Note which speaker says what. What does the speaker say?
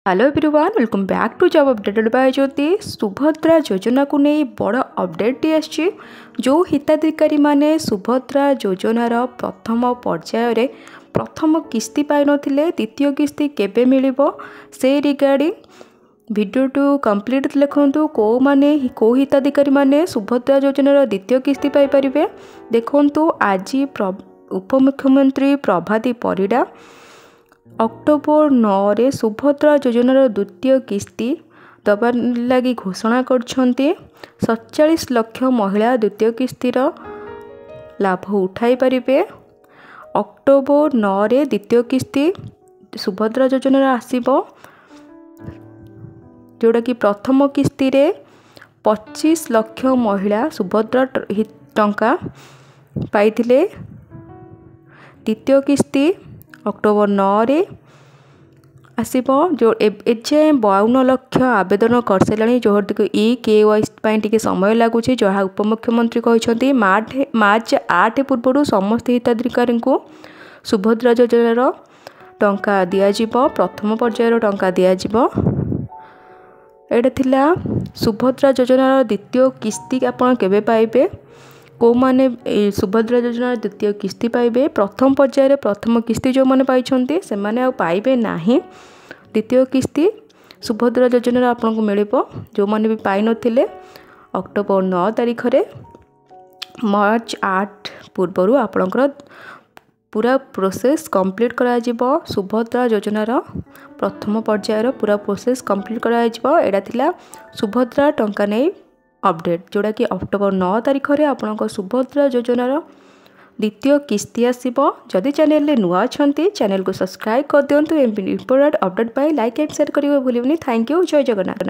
Speaker 1: Hello everyone, welcome back to Job Updated by Jyoti. Subhadra ଯୋଜନାକୁ ନେଇ ବଡ଼ ଅପଡ଼େଟ୍ଟି ଆସିଛି। ଯେଉଁ ହିତାଧିକାରୀମାନେ ସୁଭଦ୍ରା ଯୋଜନାର ପ୍ରଥମ ପର୍ଯ୍ୟାୟରେ ପ୍ରଥମ କିସ୍ତି ପାଇନଥିଲେ, ଦ୍ୱିତୀୟ କିସ୍ତି କେବେ ମିଳିବ ସେ ରିଗାର୍ଡ଼ିଂ ଭିଡ଼ିଓଟୁ କମ୍ପ୍ଲିଟ୍ ଦେଖନ୍ତୁ। କେଉଁମାନେ, କେଉଁ ହିତାଧିକାରୀମାନେ ସୁଭଦ୍ରା ଯୋଜନାର ଦ୍ୱିତୀୟ କିସ୍ତି ପାଇପାରିବେ? ଦେଖନ୍ତୁ, ଆଜି ଉପମୁଖ୍ୟମନ୍ତ୍ରୀ ପ୍ରଭାତୀ ପରିଡ଼ା ଅକ୍ଟୋବର 9ରେ ସୁଭଦ୍ରା ଯୋଜନାର ଦ୍ୱିତୀୟ କିସ୍ତି ଦେବା ଲାଗି ଘୋଷଣା କରିଛନ୍ତି। 47 ଲକ୍ଷ ମହିଳା ଦ୍ୱିତୀୟ କିସ୍ତିର ଲାଭ ଉଠାଇ ପାରିବେ। ଅକ୍ଟୋବର 9ରେ ଦ୍ୱିତୀୟ କିସ୍ତି ସୁଭଦ୍ରା ଯୋଜନାର ଆସିବ, ଯେଉଁଟାକି ପ୍ରଥମ କିସ୍ତିରେ 25 ଲକ୍ଷ ମହିଳା ସୁଭଦ୍ରା ଟଙ୍କା ପାଇଥିଲେ। ଦ୍ୱିତୀୟ କିସ୍ତି ଅକ୍ଟୋବର 9ରେ ଆସିବ। ଯେଉଁ ଏଯାଏଁ 52 ଲକ୍ଷ ଆବେଦନ କରିସାରିଲାଣି, ଯେଉଁଟିକି ଇ କେ ୱାଇ ସି ପାଇଁ ଟିକେ ସମୟ ଲାଗୁଛି। ଯାହା ଉପମୁଖ୍ୟମନ୍ତ୍ରୀ କହିଛନ୍ତି, ମାର୍ଚ୍ଚ 8 ପୂର୍ବରୁ ସମସ୍ତ ହିତାଧିକାରୀଙ୍କୁ ସୁଭଦ୍ରା ଯୋଜନାର ଟଙ୍କା ଦିଆଯିବ, ପ୍ରଥମ ପର୍ଯ୍ୟାୟର ଟଙ୍କା ଦିଆଯିବ। ଏଇଟା ଥିଲା ସୁଭଦ୍ରା ଯୋଜନାର ଦ୍ୱିତୀୟ କିସ୍ତି ଆପଣ କେବେ ପାଇବେ, କେଉଁମାନେ ଏଇ ସୁଭଦ୍ରା ଯୋଜନାର ଦ୍ୱିତୀୟ କିସ୍ତି ପାଇବେ। ପ୍ରଥମ ପର୍ଯ୍ୟାୟରେ ପ୍ରଥମ କିସ୍ତି ଯେଉଁମାନେ ପାଇଛନ୍ତି, ସେମାନେ ଆଉ ପାଇବେ ନାହିଁ। ଦ୍ୱିତୀୟ କିସ୍ତି ସୁଭଦ୍ରା ଯୋଜନାର ଆପଣଙ୍କୁ ମିଳିବ। ଯେଉଁମାନେ ବି ପାଇନଥିଲେ, ଅକ୍ଟୋବର 9 ତାରିଖରେ ମାର୍ଚ୍ଚ 8 ପୂର୍ବରୁ ଆପଣଙ୍କର ପୁରା ପ୍ରୋସେସ୍ କମ୍ପ୍ଲିଟ୍ କରାଯିବ। ସୁଭଦ୍ରା ଯୋଜନାର ପ୍ରଥମ ପର୍ଯ୍ୟାୟର ପୁରା ପ୍ରୋସେସ୍ କମ୍ପ୍ଲିଟ୍ କରାଯିବ। ଏଇଟା ଥିଲା ସୁଭଦ୍ରା ଟଙ୍କା ନେଇ ଅପଡ଼େଟ୍, ଯେଉଁଟାକି ଅକ୍ଟୋବର 9 ତାରିଖରେ ଆପଣଙ୍କ ସୁଭଦ୍ରା ଯୋଜନାର ଦ୍ୱିତୀୟ କିସ୍ତି ଆସିବ। ଯଦି ଚ୍ୟାନେଲରେ ନୂଆ ଅଛନ୍ତି, ଚ୍ୟାନେଲକୁ ସବସ୍କ୍ରାଇବ୍ କରିଦିଅନ୍ତୁ। ଏମିତି ଇମ୍ପୋର୍ଟାଣ୍ଟ ଅପଡ଼େଟ୍ ପାଇଁ ଲାଇକ୍ ଆଣ୍ଡ ସେୟାର କରିବାକୁ ଭୁଲିବେନି। Thank you, Jay Jagannath.